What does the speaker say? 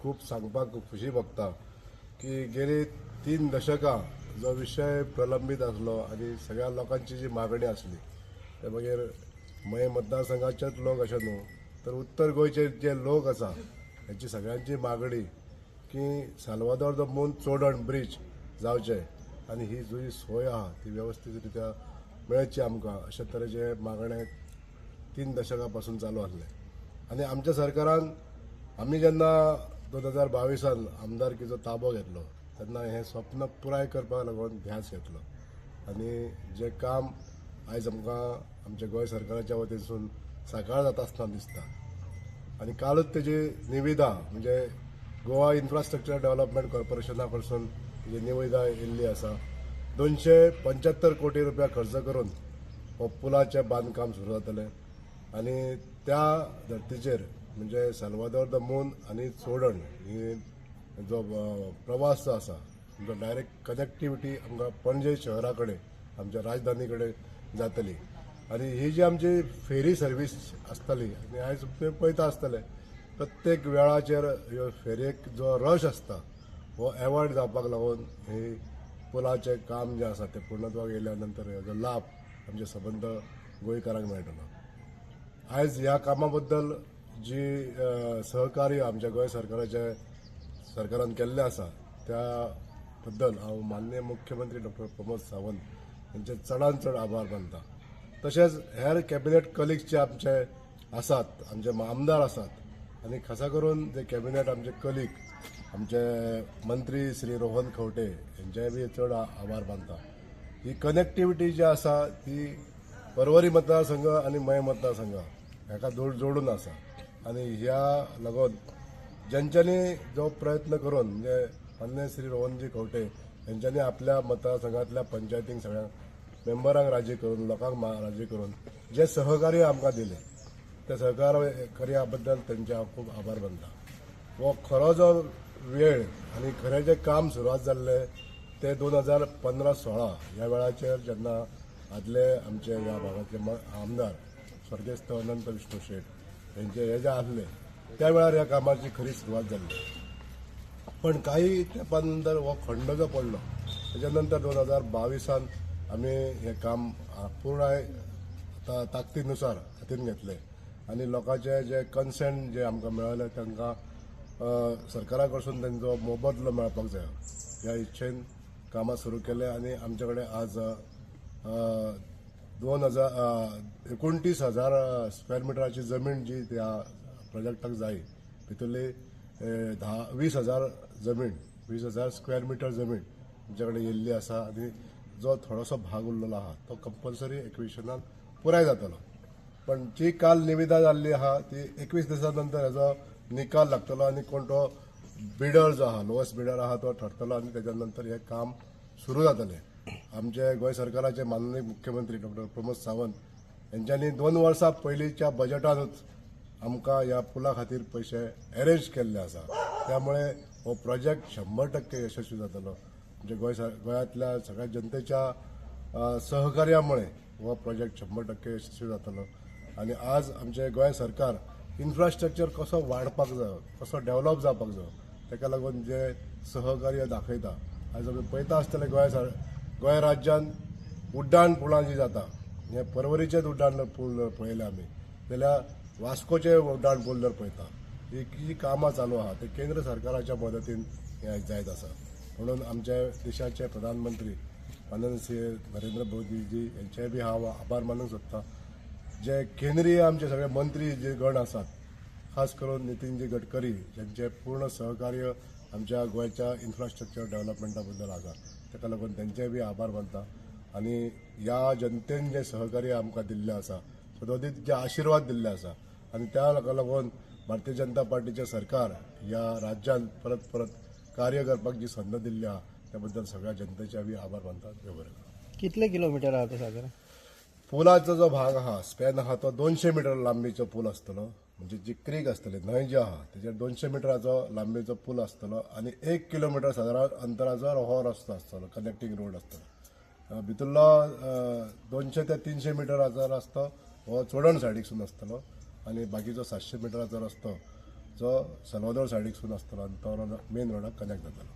खूब सांगपाक खुशी भोगता की गेली 3 दशकां जो विशय प्रलंबीत आसलो आनी सगळ्या लोकांची जी मागणी आसली ते मागीर मये मतदारसंघाचेच लोक अशें न्हू तर उत्तर गोंयचे जे लोक आसा हेंची सगळ्यांची मागणी की साल्वादोर the मून चोडण ब्रीज जावचें आनी ही जी सोय आहा ती वेवस्थीत रित्या मेळची आमकां अशे तरेचे मागणे 3 दशकां पासून चालू आसले. आनी आमच्या सरकारान आमी जेन्ना 2022 आमदारकीचो ताबो घेतलो तेन्ना हें स्वप्न पुराय करपाक लागून ध्यास घेतलो आनी जें काम आयज आमकां आमच्या गोंय सरकाराच्या वतीनसून साकार जाता आसतना दिसता. आनी कालूच तेजी निविदा म्हणजे गोवा इन्फ्रास्ट्रक्चर डेव्हलपमेंट कॉर्पोरेशना कडसून तेजी निविदा येयल्ली आसा. 275 कोटी रुपया खर्च करून हो पुलाचें बांदकाम सुरू जातलें आनी त्या धर्तीचेर म्हणजे साल्वादोर the मून आनी चोडण ही जो प्रवास जो आसा जो डायरेक्ट कनेक्टिविटी आमकां पणजे शहरा कडेन आमच्या राजधानी कडेन जातली. आनी ही जी आमची फेरी सर्वीस आसतली आनी आयज तुमी पळयता आसतले प्रत्येक वेळाचेर ह्यो फेरयेक जो रश आसता हो एवॉयड जावपाक लागून ही पुलाचें काम जें आसा तें पूर्णत्वाक येयल्या नंतर हेजो लाभ आमच्या सबंद गोंयकारांक मेळटलो. आयज ह्या कामा बद्दल जी सहकार्य आमच्या गोंय सरकाराचे सरकारान केल्लें आसा त्या बद्दल हांव माननीय मुख्यमंत्री डॉक्टर प्रमोद सावंत यांचे चडान चड आभार मानता. तशेंच हेर कॅबिनेट कलिग्स जे आमचे आसात, आमचे आमदार आसात आनी खासा करून जे कॅबिनेट आमचे कलीग आमचे मंत्री श्री रोहन खंवटे हेंचे बी चड आभार मानता. ही कनेक्टिविटी जी आसा ती पर्वरी मतदारसंघ आनी मये मतदारसंघ हाका जोडून आसा आनी ह्या लागून ज्यांच्यानी जो प्रयत्न करून म्हणजे माननीय श्री रोहनजी खंवटे हेंच्यांनी आपल्या मतदारसंघांतल्या पंचायतींक सगळ्यांक मेंबरांक राजी करून लोकांक राजी करून जे सहकार्य आमकां दिलें त्या सहकार्या बद्दल तेंचे हांव खूब आभार मानता. हो खरो जो वेळ आनी खरें जें काम सुरवात जाल्लें तें 2015-16 ह्या वेळाचेर जेन्ना आदले आमचे ह्या भागांतले आमदार स्वर्गेस्त अनंत विष्णू शेट हेंचे हे जे आसले त्या वेळार ह्या कामाची खरी सुरवात जाल्ली. पण काही तेंपा नंतर हो खंड जो पडलो तेच्या नंतर 2022 आमी हें काम पुराय ताकदीनुसार हातीन घेतलें आनी लोकांचे जे कन्सेंट जे आमकां मेळ्ळें तांकां सरकारा कडसून तेंचो मोबदलो मेळपाक जाय ह्या इच्छेन कामां सुरू केलें आनी आमचे कडेन आज 29,000 स्क्वेअर मिटराची जमीन जी त्या प्रोजेक्टाक जाय भितरली 20,000 जमीन 20,000 स्क्वेअर मिटर जमीन आमचे कडेन येयल्ली आसा आनी जो थोडोसो भाग उरलेलो आहा तो कंपल्सरी एक्विशनान पुराय जातलो. पण जी काल निविदा जाल्ली आहा ती 21 दिसां नंतर हेजो निकाल लागतलो आनी कोण तो बिडर जो आहा लोएस्ट बिडर आहा तो ठरतलो आनी तेच्या नंतर हें काम सुरू जातलें. आमचे गोंय सरकाराचे माननीय मुख्यमंत्री डॉक्टर प्रमोद सावंत हेंच्यांनी 2 वर्सां पयलींच्या बजेटानूच आमकां ह्या पुला खातीर पयशे अरेंज केल्ले आसा. त्यामुळे हो प्रोजेक्ट 100% यशस्वी जातलो. म्हणजे गोंयांतल्या सगळ्या जनतेच्या सहकार्यामुळे हो प्रोजेक्ट 100% यशस्वी जातलो. आनी आज आमचे गोंय सरकार इन्फ्रास्ट्रक्चर कसो वाडपाक जायो कसो डेव्हलप जावपाक जायो तेका लागून जे सहकार्य दाखयता आयज आमी पळयता आसतले गोंय राज्यान उड्डाण पुलां जी जाता हे पर्वरीचेच उड्डाण पूल जर पळयलें आमी जाल्यार वास्कोचे उड्डाण पूल जर पळयता ही जी कामां चालू आहा ते केंद्र सरकाराच्या मदतीन हें जायत आसा. म्हणून आमच्या देशाचे प्रधानमंत्री माननीय श्री नरेंद्र मोदीजी हेंचे बी हांव आभार मानूंक सोदता. जे केंद्रीय आमचे सगळे मंत्री जे गण आसात खास करून नितीनजी गडकरी ज्यांचे पूर्ण सहकार्य आमच्या गोंयच्या इन्फ्रास्ट्रक्चर डेव्हलपमेंटा बद्दल आसा ताका लागून तेंचे बी आभार मानता. आनी ह्या जनतेन जे सहकार्य आमकां दिल्लें आसा सदोदीत जे आशिर्वाद दिल्ले आसा आनी त्या लागून भारतीय जनता पार्टीचें सरकार ह्या राज्यांत परत परत कार्य करपाक जी संद दिल्ली आहा त्या बद्दल सगळ्या जनतेचे बी आभार मानता. देव बरें करूं. कितले किलोमिटर आहा तो सादारण? पुलाचो जो भाग आहा स्पॅन आहा तो 200 मिटर लांबीचो पूल आसतलो. म्हणजे जी क्रीक आसतली न्हंय जी आहा तेजेर 200 मिटराचो लांबीचो पूल आसतलो आनी 1 किलोमिटर सादारण अंतराचो हो रस्तो आसतलो, कनेक्टींग रोड आसतलो. भितरलो 200 ते 300 मिटराचो रस्तो हो चोडण सायडीकसून आसतलो आनी बाकीचो 700 मिटराचो रस्तो जो सल्वादोर सायडीकसून आसतलो आनी तो मेन रोडाक कनेक्ट जातलो.